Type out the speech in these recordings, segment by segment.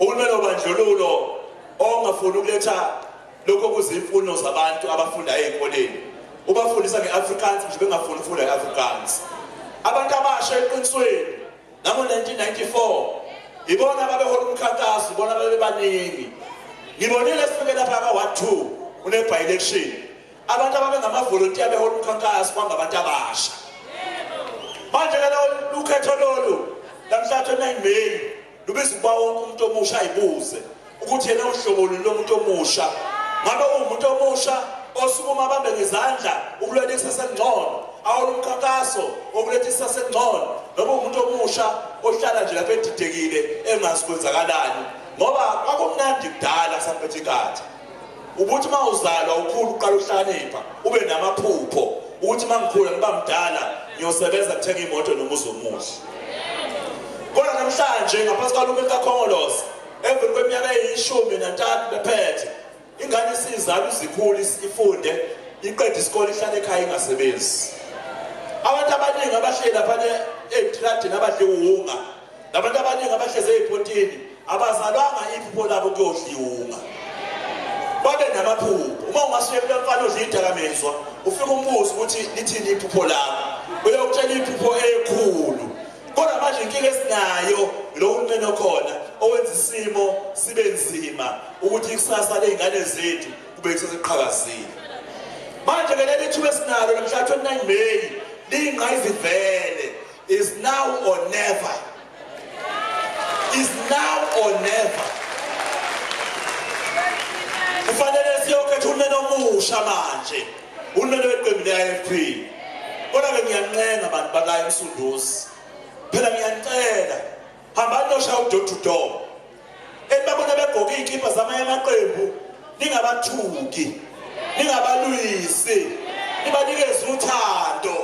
Uhulumeni wobandlululo ongafuni ukuletha lokho kuzimfuno zabantu abafunda ey'koleni, ubafundisa nge-Afrikaans nje bengafuni ukufunda i-Afrikaans. Abantu abasha eqinisweni nango-1994 ibona ababehola umkhankaso, ibona ababebaningi. Ngibonile sifike lapha ka-ward 2 une-by-election, abantu ababengamavolontiya behola umkhankaso kwangabantu abasha. Manje-ke lukhetho lolu lamhla 29 May lubiza ukuba wonke umuntu omusha ayibuze ukuthi yena uhlobo luni lomuntu omusha. Ngabe uwumuntu omusha osukuma abambe ngezandla ukulwela ikusasa elingcono, awole umkhankaso wokuletha ikusasa elingcono, noma uwumuntu omusha ohlala nje lapha edidekile engazi kwenzakalani? Ngoba kwakumnandi kudala kusaphethe inkatha. Ukuthi uma uzalwa ukhulu uqala ukuhlakanipha, ube namaphupho ukuthi uma ngikhula ngiba mdala ngiyosebenza ngithenga imoto nomuzi omuhle. Kodwa namhlanje ngaphansi kwalumeni kaKhongolose, emveni kweminyaka eyi-13 bephethe, ingane isizalwa izikhulu ifunde iqede isikole ihlale ekhaya ingasebenzi. Abantu abaningi abahleli lapha ey'tradini abadle uwunga, nabantu abaningi abahlezi ey'pontini abazalwanga iphupho labo kuyodla iwunga. Babe namaphupho. Uma ungasuye mfana odla idakamizwa, ufike umbuze ukuthi lithini iphupho lakho, uyokutshela iphupho ekhulu. Kodwa manje inkinga esinayo lo hulumeni okhona owenza isimo sibe nzima ukuthi ikusasa ley'ngane zethu kube ikusasa eqhakazile. Manje ke leli thuba esinalo namhla 29 May liyingqayizivele, is now or never, is now or never. Kufanele siyokhetha uhulumeni omusha manje, uhulumeni weqembu le-IFP. Kodwa-ke ngiyancenga abantu bala eMsunduzi, phela ngiyanicela, hambani noshaya u-door to door. Enibabona begqoke iy'kibha zamanye amaqembu, ningabathuki, ningabalwisi, nibanikeze uthando,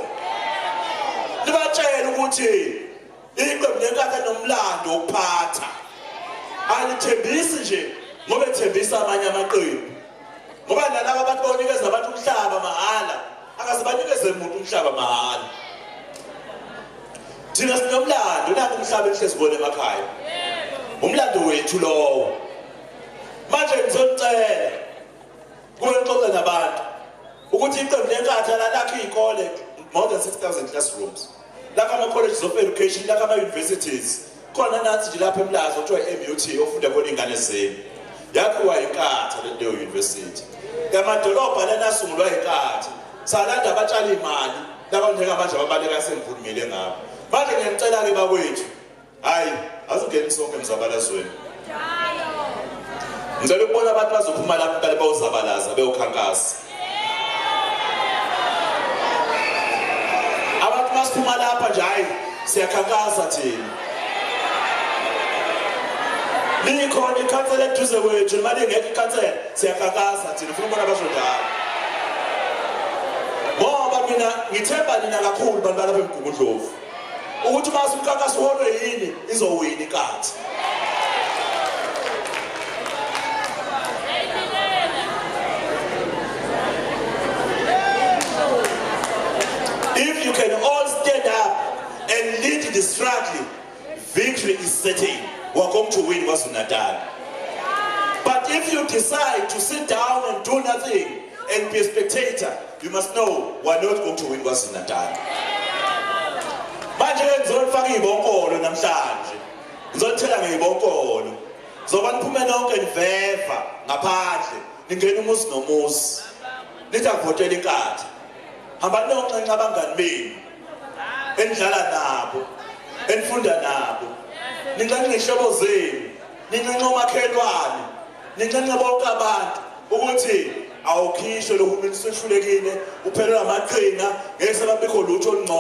nibatshele ukuthi iqembu leNkatha nomlando wokuphatha alithembisi nje ngoba ethembisa amanye amaqembu. Ngoba nalaba abantu bawonikeza abantu umhlaba mahhala, akaze banikeze muntu umhlaba mahhala. Thina sinomlando, nakho umhlaba elihlezi kuwona emakhaya, umlando wethu lowo. Manje ngizonicela kube nixoxe nabantu ukuthi iqembu leNkatha lakhe iy'kole more than 6,000 classrooms, lakha ama-colleges of education, lakha ama-universities. Khona nathi nje lapha eMlazi okuthiwa i-MUT ofunda khona iy'ngane zenu, yakhiwa iNkatha leyo university. Amadolobha lana asungulwa iNkatha, salanda abatshala imali laba njengamanje ababaleka sengikhulumile ngabo. Manje ngiyanicela-ke bakwethu, hhayi asingeni sonke emzabalazweni. Ngicela ukubona abantu bazophuma lapho bale bayozabalaza beyokhankasa. Abantu masiphuma lapha nje, hhayi siyakhankasa thina. Likhona ikhansela eduze kwethu, noma lingekho ikhansela, siyakhankasa thina. Ufuna ukubona basho njalo. Ngoba mina ngithemba nina kakhulu bantu balapha eMgungundlovu, ukuthi uma umkhankaso uholwe yini izowina iNkatha. If you can all stand up and lead the struggle, victory is certain. We are going to win KwaZulu-Natal. But if you decide to sit down and do nothing and be a spectator, you must know we are not going to win KwaZulu-Natal. Manje ngizonifaka izibonkolo namhlanje. Ngizonithela ngezibonkolo. Zoba niphume nonke niveva ngaphandle, ningena umuzi nomuzi. Nithi akuvotela iNkatha. Hambani niyonxenxa abangani benu enidlala nabo, enifunda nabo, ninxenxe iy'hlobo zenu, ninxenxe omakhelwane, ninxenxe bonke abantu ukuthi awukhishwe lo hulumeni usehlulekile, uphelelwa amaqhinga, ngeke sebabikho lutho olungcono.